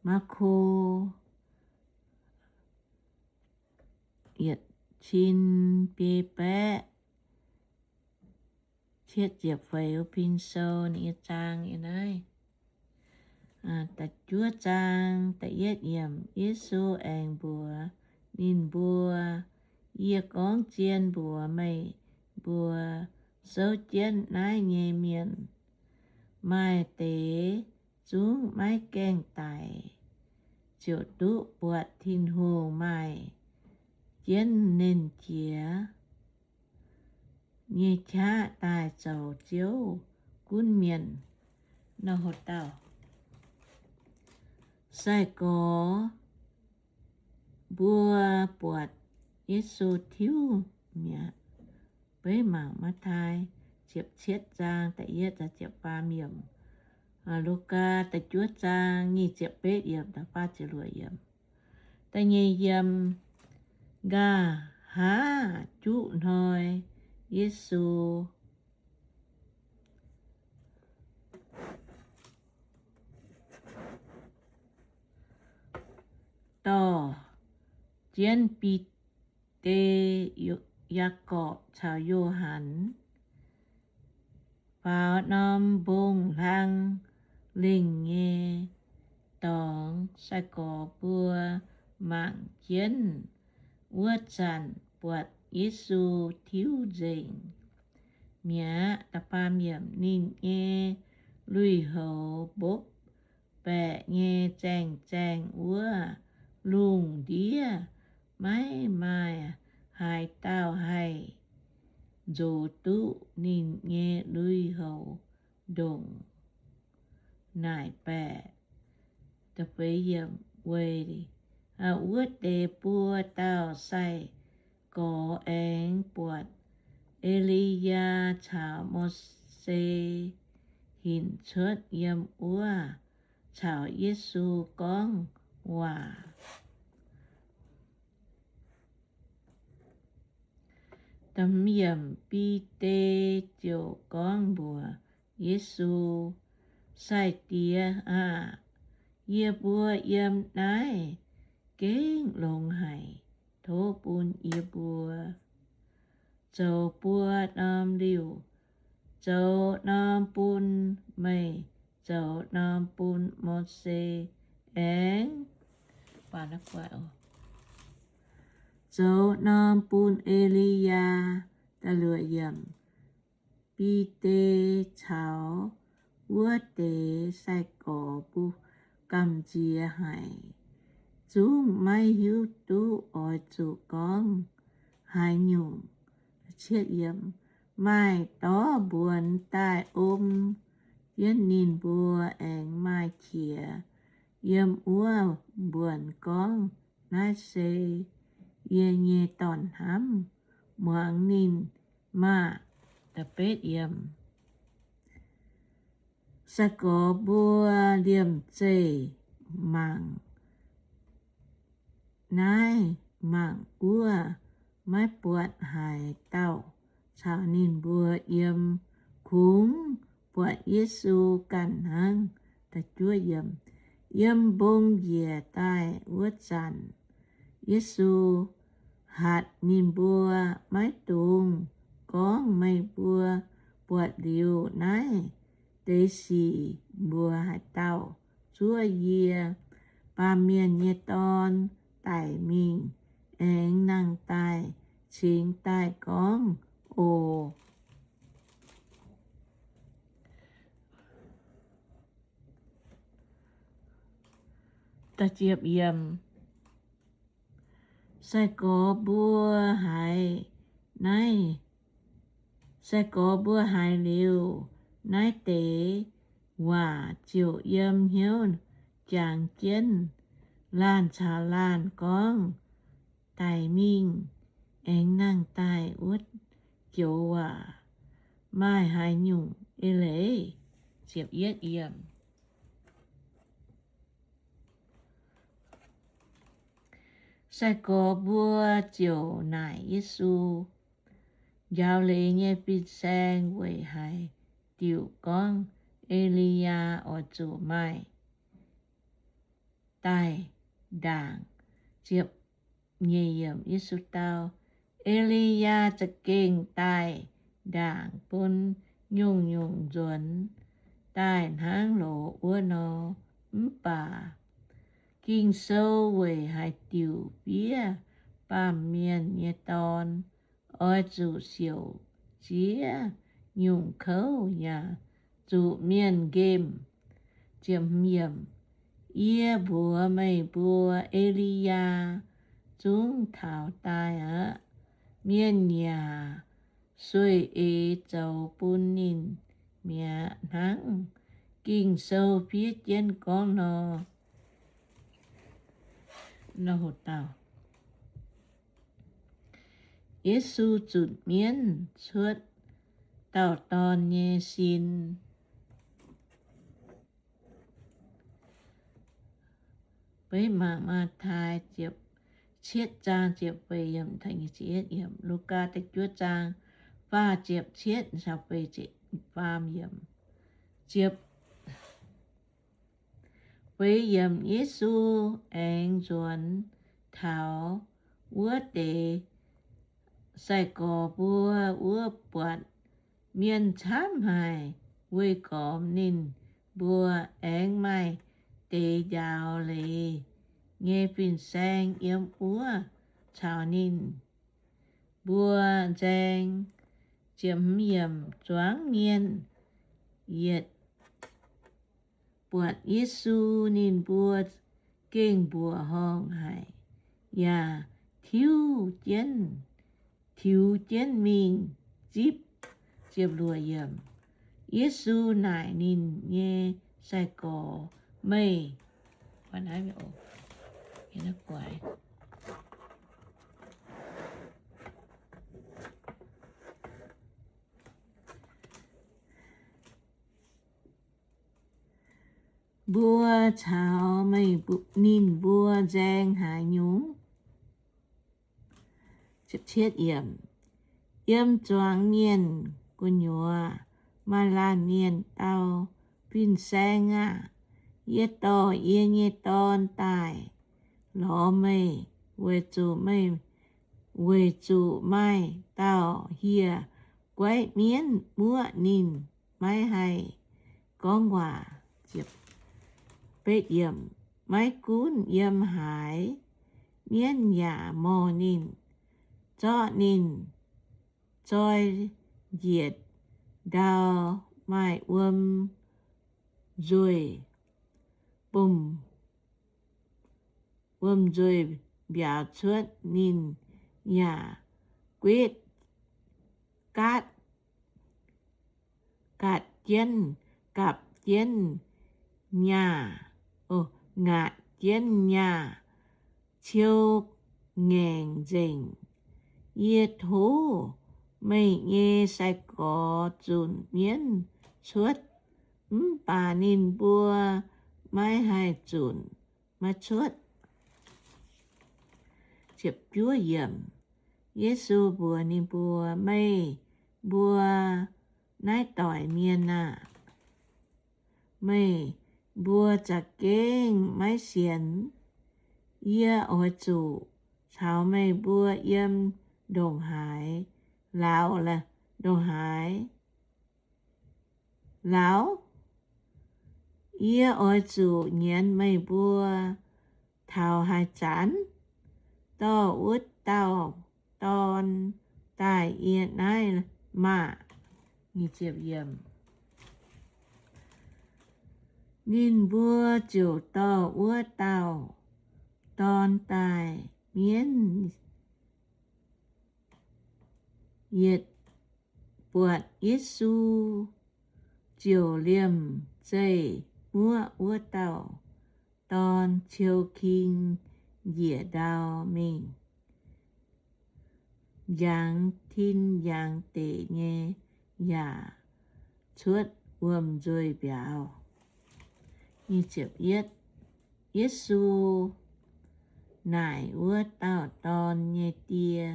Maako yietc cin biei baeqv cietv ziepc feix wuov pin sou nyei zaang yiem naaiv. Da'juov zaang da'yietv yiemc, Yesu aengx mbuox ninh mbuo, Yie gorngv zien mbuox meih mbuo, souv jienv naaiv nyei mienh, maaih deix zungv maiv gaengh daic ziouc duqv buatc Tin-Hungh maaih jienv Nernh Jiex nyei qaqv daaih zoux Ziouv gunv mienh. Nor haaix dauh sai-gorx mbuo buatc Yesu tiuv mi'aqv. Beiv mangc Matv^taai ziepc cietv zaang da'yietv ziepc faam yiemc, Lugaa da'juov zaang nyic ziepc betv yiemc da'faam ziepc luoqc yiemc. Da'nyeic yiem, nqa'haav juqv hnoi Yesu dorh jienv Bide, Yaagorpc caux Yo^han faaux norm mbong-hlang lengh nyei dorngx. Sai-gorx mbuo mangc jienv wuov zanc buatc Yesu tiuv nzengc mi'aqv. Da'faam yiemc, ninh nyei lui-houx mbopv baeqc nyei zaengh zaengh wuov, lungh ndiev maiv maaih haaix dauh haih nzox duqv ninh nyei lui-houx ndongc naaic baeqc. Weic wuov deix buo dauh sai-gorx aengx buatc E^li^yaa caux Mose hinc cuotv yiem wuov caux Yesu gorngv waac. Bide ziouc gorngv mbuox Yesu, Sai-Diex aah! Yie mbuo yiem naaiv gengh longx haic. Tov bun yie mbuo zoux buo norm liuh, zoux norm bun meih, zoux norm bun Mose, aengx zoux norm bun E^li^yaa. Bide caux wuov deix sai-gorx mbuo gamh nziex haic, zungv maiv hiuv duqv oix zuqc gorngv haaix nyungc. Maaih dorv mbuonx daaih om jienv ninh mbuo, aengx maaih qiex yiem wuov mbuonx gorngv, Naaiv se yie nyei Dorn-hnamv, muangx ninh maah! Sai-gorx mbuo liemh zeih mangc naaiv mangc wuov, maiv buatc haaix dauh caux ninh mbuo yiem, kungx buatc Yesu ganh hnangv. Yiem mbong njiec daaih wuov zanc, Yesu hatc ninh mbuo, Maiv dungx gorngv meih mbuo buatc liuz naaiv deix sic mbuox haaix dauh zuov yie. Baamh Mienh nyei Dorn daic mingh aengx nangh daaih cingx daaih gorngv oc. Sai-gorx mbuo haiz naaiv, sai-gorx mbuo haiz liuz naaiv deix waac ziouc yiem hnyouv jangx jienv laanh caux laanh gorngv, Daic mingh aengx nangh daaih wuov joux waac maaih haaix nyungc eix leiz? Sai-gorx mbuo ziouc naaic Yesu, Njaaux leiz nyei fin-saeng weic haaix diuc gorngv E^li^yaa oix zuqc maaih? daaih ndaangc. Ziepc nyeic yiemc, Yesu dau, E^li^yaa za'gengh daaih ndaangc bun nyungc-nyungc nzuonx daaih hnangv loz wuov nor. Mv baac Ging-Sou weic haaix diuc fiev baamh mienh nyei Dorn oix zuqc siouc ziex nyungc kouv yaac zuqc mienh nqemh? Yie mbuox meih mbuo, E^li^yaa zungv taux daaih aqv. Mienh yaac sueih eix zoux bun ninh mi'aqv, hnangv Ging-Sou fiev jienv gorngv nor. Yesu Zunc Mienv Cuotv Dauh Dorn Nyei Sin. Beiv mangc Matv^taai cietv zaang ziepc feix yiemc taux nyic ziepc yietv yiemc, Lugaa da'juov zaang faah ziepc cietv caux feix ziepc faam yiemc. Ziepc feix yiemc, Yesu aengx nzuonx taux wuov deix sai-gorx mbuo wuov, buatc mienh camv haic, weih gormx ninh mbuo. Aengx maaih deix njaaux leiz nyei fin-saeng yiem wuov caux ninh mbuo nzaeng. Zuangx mienh yietc buatc Yesu, ninh mbuo gengh mbuoqc horngh haic yaac tiuv jienv, tiux jienv mingh zipv. Yesu naaic ninh nyei sai-gorx, Meih mbuo caux meih, ninh mbuo nzaeng haaix nyungc? Yiem zuangx mienh gu'nyuoz maaih laanh mienh dau, Fin-Saeng aah! Yie dorh yie nyei dorn daaih lorz meih, weic zuqc meih, weic zuqc maaih dauh hieh guaiv mienv muoqv ninh, maiv haih gorngv waac. Maiv gunv yiem haaix, mienv yaac mor ninh, zorqv ninh zoi njiec ndau, maaih wuom nzuih, wuom nzuih mbiauz cuotv. Ninh yaac guitv gaatv, gaatv jienv, gapv jienv nyaah, ngaatc jienv nyaah, ciou ngaengc nzengc. Yie tov meih nyei sai-gorx zunc mienv cuotv, mv baac ninh mbuo maiv haih zunc, maiv cuotv. Yesu mbuox ninh mbuo, Meih mbuo naaiv doic mienh aah! Meih mbuo za'gengh maiv sienx. Yie oix zuqc caux meih mbuo yiem ndongc haaix lauz, ndongc haaix lauz? Yie oix zuqc nyienz meih mbuo taux haaix zanc? Dorh wuov dauh dorn daaih yie naaiv maah! Ninh mbuo ziouc dorh wuov dauh dorn daaih. Mienv yietc buatc Yesu, ziouc liemh zeih muoqv wuov dauh dorn, ciou king njiec ndau mingh, njangx tin njangx deic nyei, yaac cuotv wuom-nzuih mbiauz. Yesu naaic wuov dauh dorn nyei die,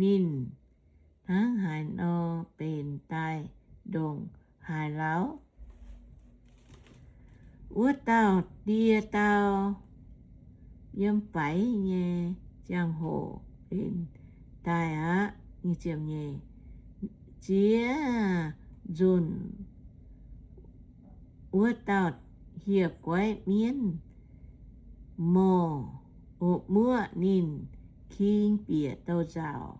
Ninh hnangv haaix nor benx daaih ndongc haaix lauz? Wuov dauh die dau, yiem faix nyei ziangh hoc benx daaih aqv. Ziex nzunc wuov dauh hieh guaiv mienv morh, muoqv ninh king bieqc douz-nzauc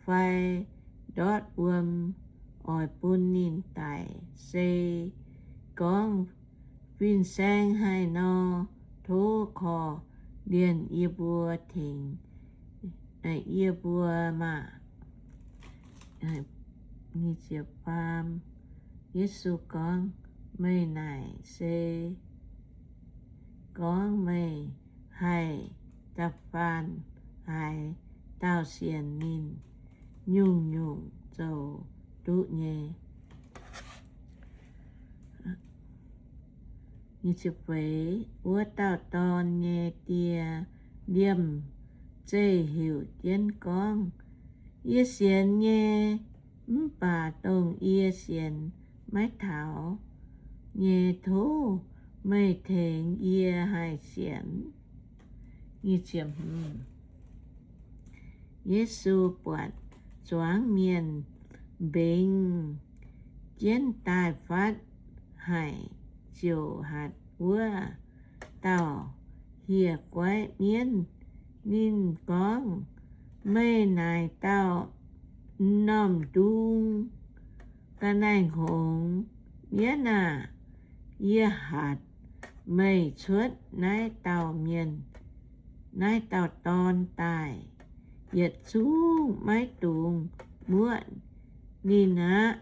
fai ndortv wuom oix bun ninh daic, se gorngv fin-saeng haaix nor, tov korv-lienh yie mbuo tengx yie mbuo maah! Yesu gorngv, Meih naaic se gorngv meih haih da'faanh haaix dauh sienx ninh, nyungc-nyungc zoux duqv nyei. Wuov dauh dorn nyei die liemh zeih heuc jienv gorngv, Yie sienx nyei, mv baac dongh yie sienx maiv taux nyei, tov meih tengx yie haih sienx. Yesu buatc zuangx mienh mbengx jienv daaih fatv haic, ziouc hatc wuov dauh hieh guaiv mienv. Ninh gorngv, Meih naaic dauh m'normh ndung ga'naaiv-hngongx mienv aah! Yie hatc meih cuotv naaiv dauh mienh, naaiv dauh dorn daaih, yietc zungv maiv dungx muoqv ninh aqv.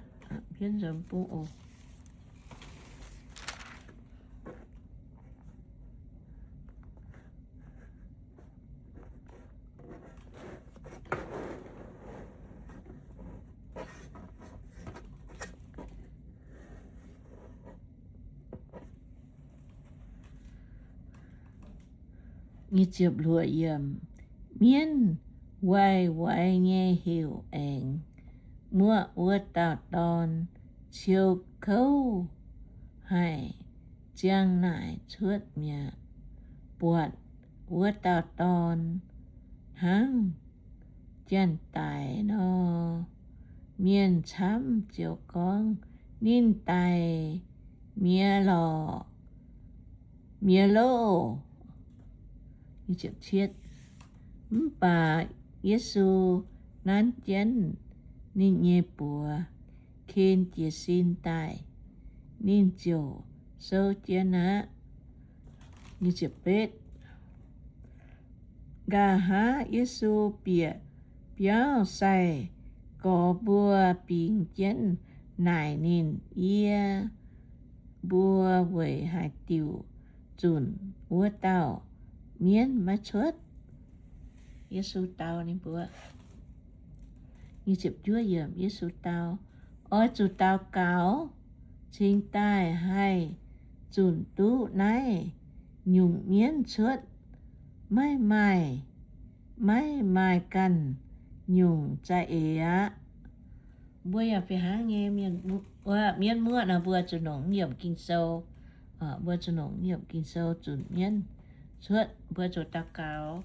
Mienv waix waix nyei heuc aengx muoqv wuov dauh dorn, ciou kouv haic, ziang naaic cuotv mi'aqv. Buatc wuov dauh dorn hnangv janx-daic nor, mienh camv ziouc gorngv, Ninh daic mi'aqv lorqc, mi'aqv loh! Mv baac Yesu nanv jienv ninh nyei buoz, ken jiez sin daaih, ninh ziouc souv jienv aqv. Nqa'haav Yesu bieqc biauv, sai-gorx mbuo bingx jienv naaic ninh, Yie mbuo weic haaix diuc zunc wuov dauh mienv maiv cuotv? Yesu dau ninh mbuo, Yesu dau, Oix zuqc daux gaux cingx daaih haih zunc duqv naaiv nyungc mienv cuotv. Maiv maaih, maiv maaih ganh nyungc za'eix aqv. Mbuo yaac fih hnangv nyei, mienv muoqv nor, mbuo zuqc nongc yiemc Ging-Sou. Mbuo zuqc nongc yiemc Ging-Sou zunc mienv cuotv. Mbuo zuqc daux gaux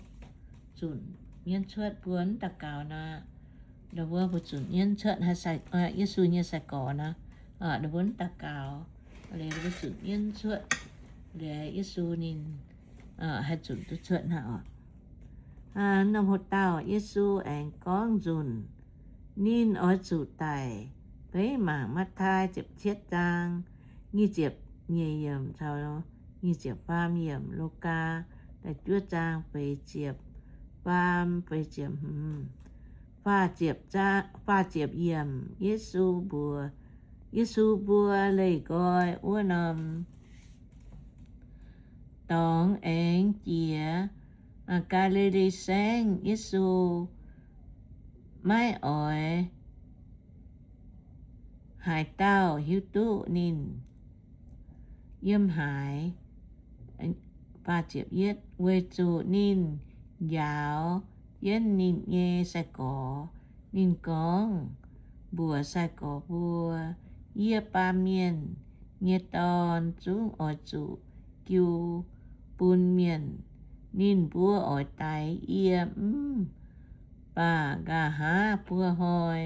zunc mienv cuotv. Mbuo mv daux gaux nor, mbuo mbuo zunc mienv cuotv, Yesu nyei sai-gorx nor, mbuo mv daux gaux, mbuo zunc mienv cuotv, Yesu ninh haih zunc duqv cuotv hnangv oc. Norm hlo dauh Yesu aengx gorngv nzunc ninh oix zuqc daic. Beiv mangc Matv^taai ziepc cietv zaang nyic ziepc nyeic yiemc caux nyic ziepc faam yiemc, Lugaa da'juov zaang feix ziepc faam, feix ziepc hmz, faah ziepc yiemc. Yesu mbuox, Yesu mbuo leih nqoi wuov norm dorngx aengx jiex Gaa^li^li Saengv. Yesu maiv oix haaix dauh hiuv duqv ninh yiem haaix, weic zuqc ninh njaaux jienv ninh nyei sai-gorx. Ninh gorngv mbuox sai-gorx mbuo, Yie, Baamh Mienh nyei Dorn, zungv oix zuqc jiu bun mienh Ninh mbuo oix daix yie, mv baac nqa'haav buo hnoi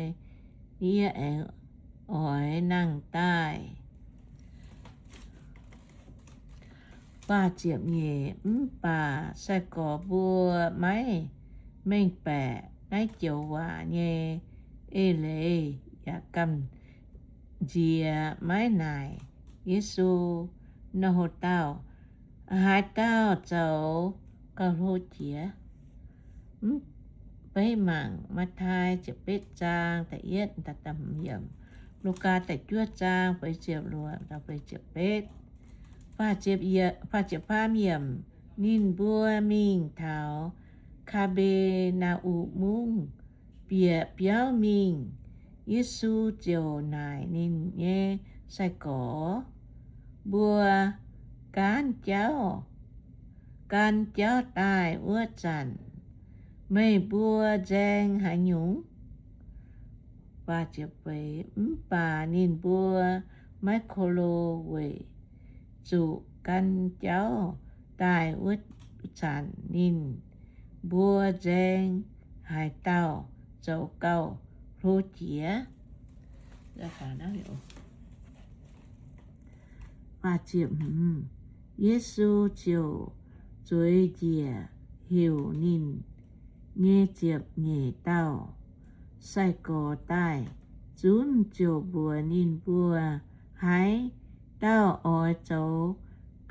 yie aengx oix nangh daaih. Mv baac sai-gorx mbuo maiv mengh baeqc naaiv joux waac nyei eix leiz yaac gamh nziex maiv naaic Yesu. Nor, haaix dauh zoux gauh hlo jiex? Mv, beiv mangc Matv^taai ziepc betv zaang da'yietv, Lugaa da'juov zaang feix ziepc luoqc feix ziepc betv. Faah ziepc faam yiemc, ninh mbuo mingh taux Kaa^be^naa^um Mungv, bieqc biauv mingh. Yesu ziouc naaic ninh nyei sai-gorx mbuo, Gaanv jauv, gaanv jauv daaih wuov zanc, meih mbuo nzaeng haaix nyungc? Mv baac ninh mbuo maiv ko lo weic zuqc gaanv jauv daaih wuov zanc ninh mbuo nzaeng haaix dauh zoux gauh hlo jiex. Yesu ziouc zueiz njiec heuc ninh nyei ziepc nyeic dauh sai-gorx daaih zunv, ziouc mbuox ninh mbuo, Haaix dauh oix zoux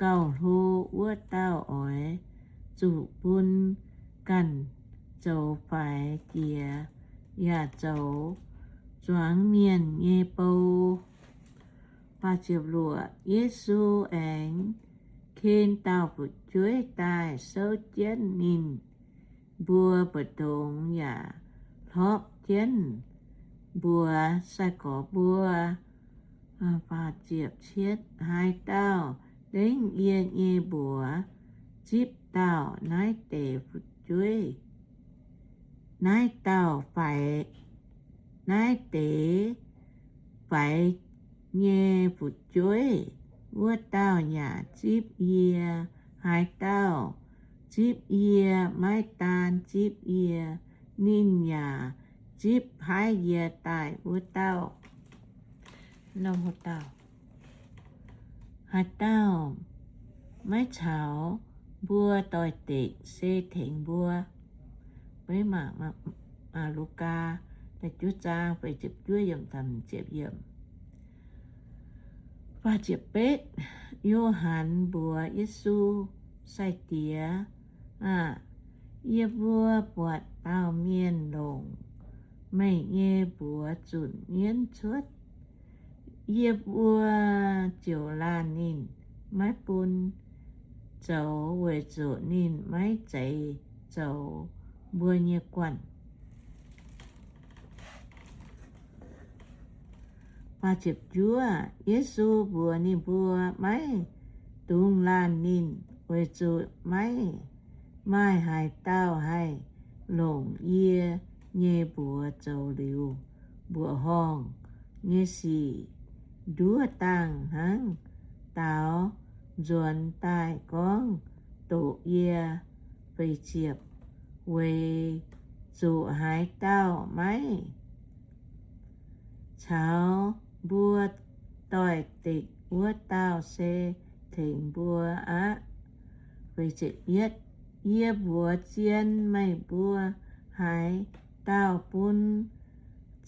gauh hlo, wuov dauh oix zuqc bun ganh zoux faix jiex, yaac zoux zuangx mienh nyei bou. Yesu aengx ken dauh fu'jueiv daaih souv jienv ninh mbuo mbu'ndongx yaac hlorpv jienv mbuox sai-gorx mbuo, Haaix dauh dengv yie nyei mbuox zipv dauh naaiv deix fu'jueiv, naaiv dauh faix, naaiv deix faix nyei fu'jueiv, wuov dauh yaac zipv yie. Haaix dauh zipv yie, maiv daan zipv yie, ninh yaac zipv paaiv yie daaih wuov dauh. Haaix dauh maiv caux mbuo doix-dekc se tengx mbuo. Lugaa da'juov zaang feix ziepc juov yiemc, ziepc yiemc. Yo^han mbuox Yesu, Sai-Diex aah! Yie mbuo buatc dauh mienh longc meih nyei mbuox zunc mienv cuotv. Yie mbuo ziouc laanh ninh maiv bun zoux, weic zuqc ninh maiv zeiz zoux mbuo nyei guanh. Yesu mbuox ninh mbuo, Maiv dungx laanh ninh, weic zuqc maiv maaih haaix dauh haih longc yie nyei mbuox zoux liuz mbuoqc horngh nyei sic nduov dangh hnangv. Daaux nzuonx daaih gorngv doqc yie. Feix ziepc, weic zuqc haaix dauh maiv caux mbuo doix-dekc, wuov dauh se tengx mbuo aqv. Yie mbuox zien meih mbuo, haaix dauh bun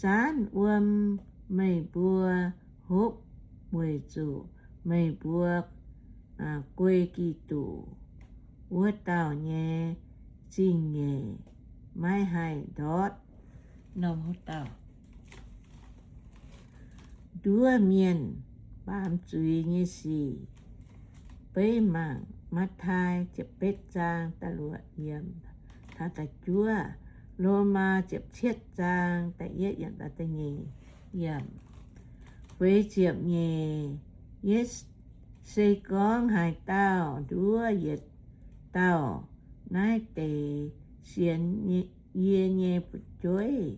zaanv wuom meih mbuo hopv weic zuqc meih mbuo guei Giduc, wuov dauh nyei zingh nyeic maiv haih ndortv. Nduov mienh baamz zuiz nyei sic. Beiv mangc Matv^tai ziepc betv zaang da'luoqc yiemc taux da'juov, Lomaa ziepc cietv zaang da'yietv yiemc taux da'nyeic yiemc. Feix ziepc nyeic, yie se gorngv haaix dauh nduov yietc dauh naaiv deix sienx yie nyei fu'jueiv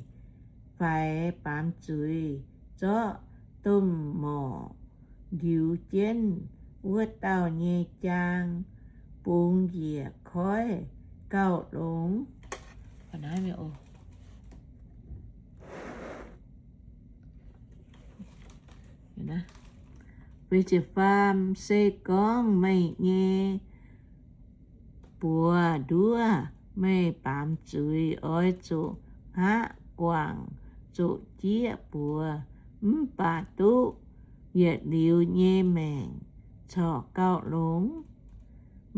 faix baamz zuiz, zorqv domh morc ndiux jienv wuov dauh nyei jaang, bungx njiec koiv gauh longx. Faam, se gorngv meih nyei buoz nduov meih baamz zuiz, oix zuqc hngaqv guangc zoqc jieqv buoz, mv baac duqv yietc liuz nyei maengc corc gauh longx.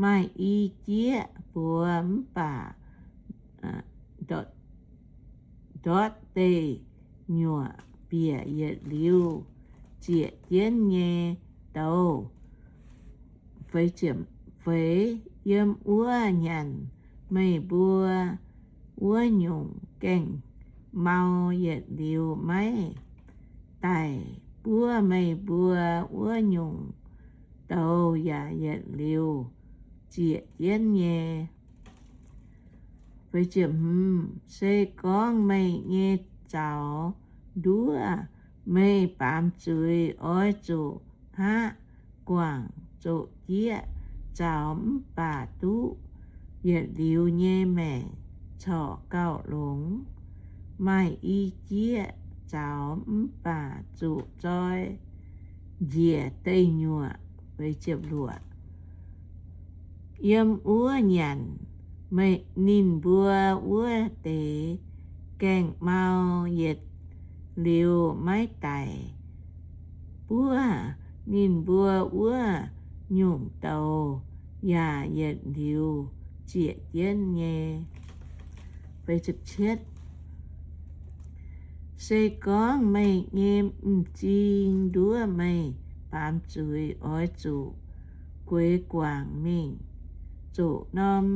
Maaih i jieqv buoz mv baac ndortv deic nyuoqc bieqc yietc liuz ziec jienv nyei douz. Feix, yiem wuov nyanc meih mbuo wuov nyungc gaengh mau yietc liuz maiv daic buov meih mbuo wuov nyungc douz yaac yietc liuz ziec jienv nyei. Se gorngv meih nyei zaux nduov meih baamz zuiz, oix zuqc hngaqv guangc zoqc jieqv zaux mv baac duqv yietc liuz nyei maengc corc gauh longx. Maaih i jieqv zaux mv baac zuqc zoi njiec deic nyuoqc. Yiem wuov nyanc ninh mbuo wuov deix gaengh mau yietc liuz maiv daic buov ninh mbuo wuov nyungc douz yaac yietc liuz ziec jienv nyei. Se gorngv meih nyei m'zing nduov meih baamz zuiz, oix zuqc gueix guangc mingh zoqc norm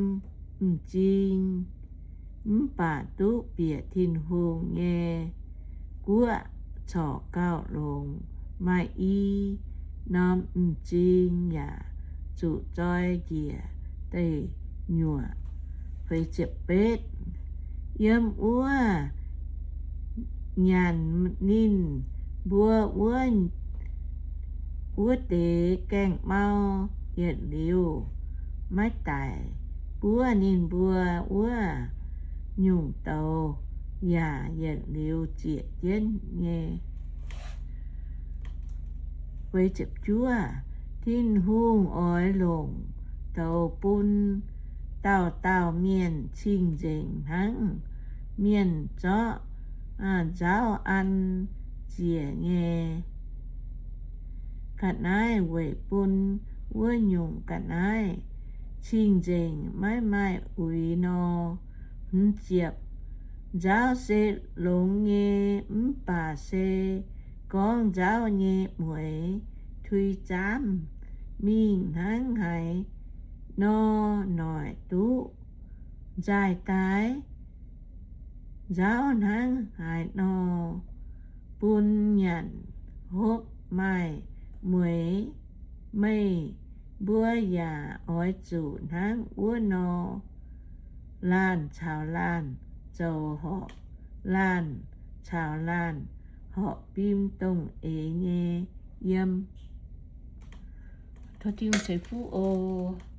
m'zing mv baac duqv bieqc Tin-Hungh nyei guoqv corc gauh longx. Maaih i norm m'zing yaac zuqc zoi njiec deic nyuoqc. Yiem wuov nyanc ninh mbuo wuov deix gaengh mau yietc liuz maiv daic buov ninh mbuo wuov nyungc douz yaac yietc liuz ziec jienv nyei. Tin-Hungh oix longc douz bun dauh dauh mienh cing-nzengc hnangv mienh zorqv nzauv an ziec nyei ga'naaiv weic bun wuov nyungc ga'naaiv cing-nzengc maiv maaih uix nor. Hmz ziepc, nzauv se longx nyei, mv baac se gorngv nzauv nyei mueix tui zaamv mingh hnangv haaix nor noic duqv nzaaih daaih? Nzauv hnangv haaix nor bun nyanc hopv maaih mueix, meih mbuo yaac oix zuqc hnangv wuov nor. Laanh caux laanh zoux horpc, laanh caux laanh horpc fim dongh eix nyei yiem. Tov Tin-Hungh ceix fuqv oc.